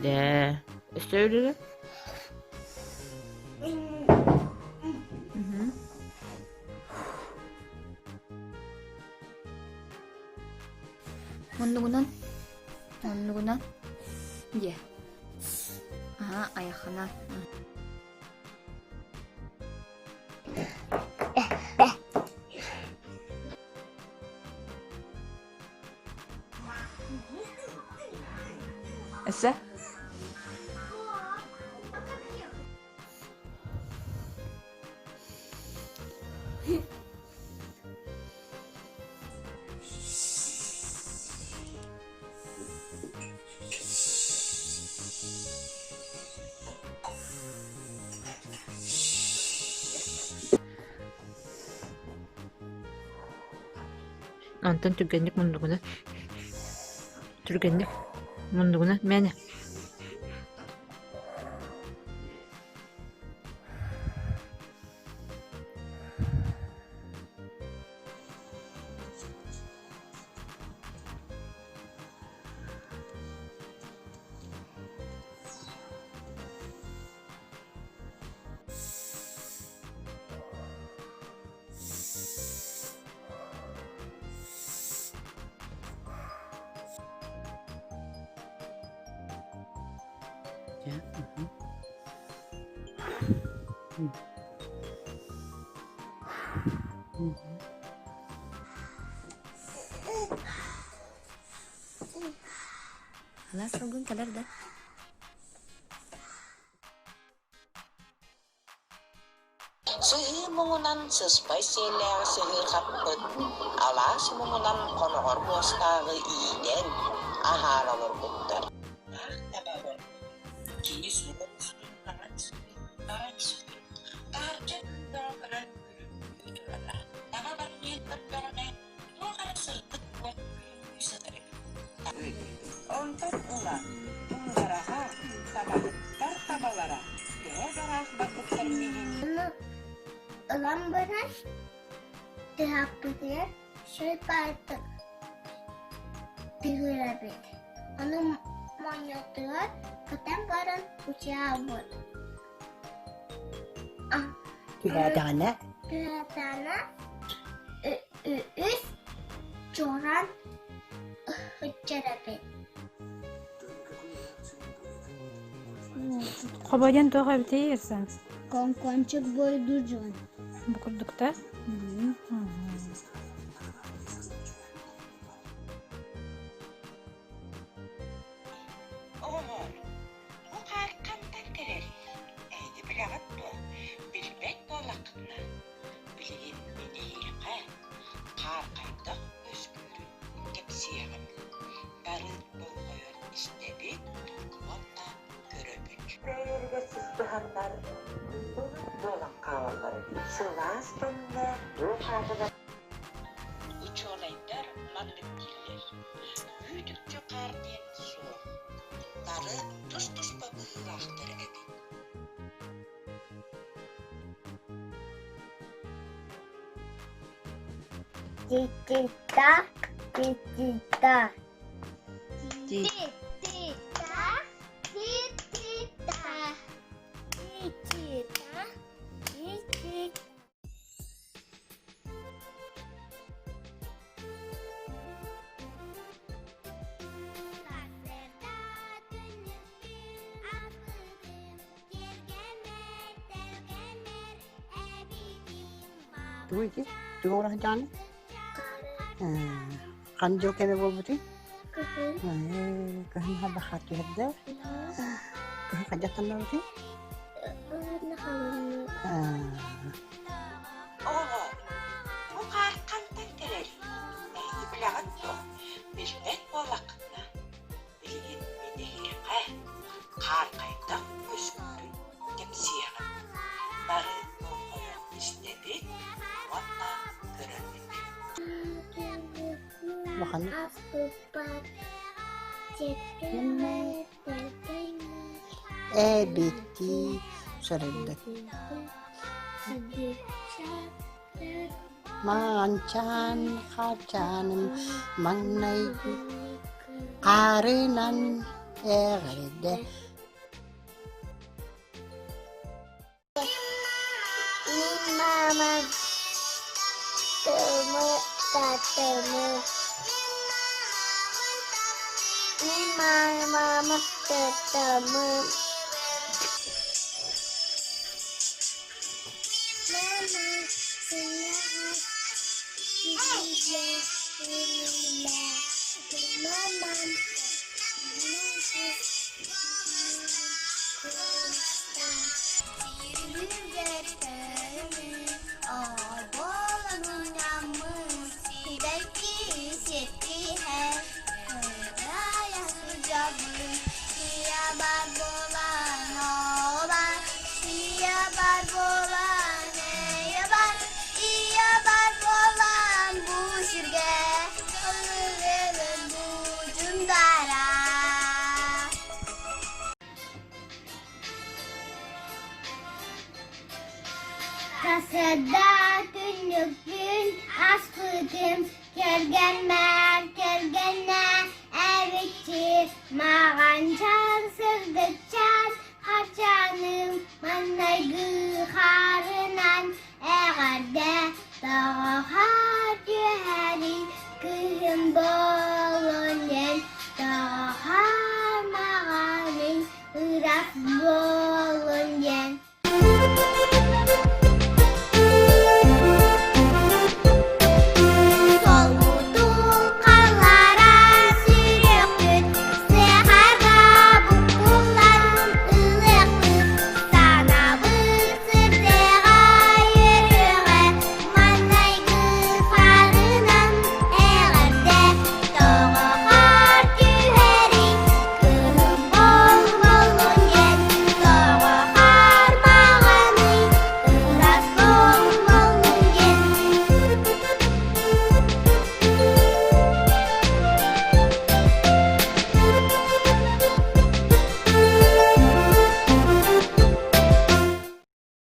Дьэ, өссө өлөрө? Муннугунан, муннугунан, дьэ. Аһа, айаххынан. Өссө? Онтон түргэнник муннугуна түргэнник муннугуна мээнэ Алаас салгын кэлэр да? Сыһыы муҥунан сыспай сиэллээҕи сыһыырҕаппыт, алаас муҥунан хоноҕор муостааҕы иитэн, аһаан олорбуттар. Таах табабын, кини суол устун хаҥан сүүрэн баран испит, таһырдьа кыыллара көрөн күлүмнүү турара. Таба барыйан көрдөҕүнэ, туох эрэ сырдык уот күлүмнүү сытар эбит. Онтон ыла туундараҕа табаһыттар табалара төһө да ыраах барбыттарын иһин Ылан баран тыһааппытыгар сыыппаратык тыһыырабыт. Ону моонньоотугар кытан баран утуйабыт. Түһээтэҕинэ Түһээтэҕинэ үс чуораан ыһыччарабыт. Хободен туох эбитий Эрсан? Конкончик бойдужун. Бу курдукта? Оҕолоор, бу хаар хантан кэлэрий? Эһиги билэҕит дуо? Билбэт буоллаххытына, билигин мин эһиэхэ хаар хайдах үөскүүрүн кэпсиэҕим. Бары болҕойон истэбит уонна көрөбүт. Бэйэлэригэр сыстыһаннар былыт буолан хаалаллар эбит. Сылаас кэмҥэ туох аатынан Учуонайдар маннык дииллэр: үүт-үкчү хаар диэн суох, бары тус-туспа быһыылаахтар эбит. Ти-ти-та, ти-ти-та. Ти-ти-та, ти-ти-та. Ти-ти-та, ти-ти-та. Тугу ити? Тугу оҥоро сылдьаҕыный? Ханна дьыл кэмэ буолбутуй? Кыһын. Кыһын хабахха түһэрдэ. Кыһын хайдах таммабытый? Оҕолоор, бу хаар хантан кэлэрий? Эһиги билэҕит дуо? Билбэт буоллаххытына, билигин мин эһиэхэ хаар хайдах үөскүүрүн кэпсиэҕим. Бары болҕойон истэбит уонна көрөбүт. Улахан Эбитии сырдык Маанчаан хачааным маҥнайгы хаарынан. Эҕэрдэ. Мин маамам тымы татымы. Мин маамам тытымы. Мама, Мамам, Тасырда күннүкпүн аспытым, кэргэммэр кэргэннэ.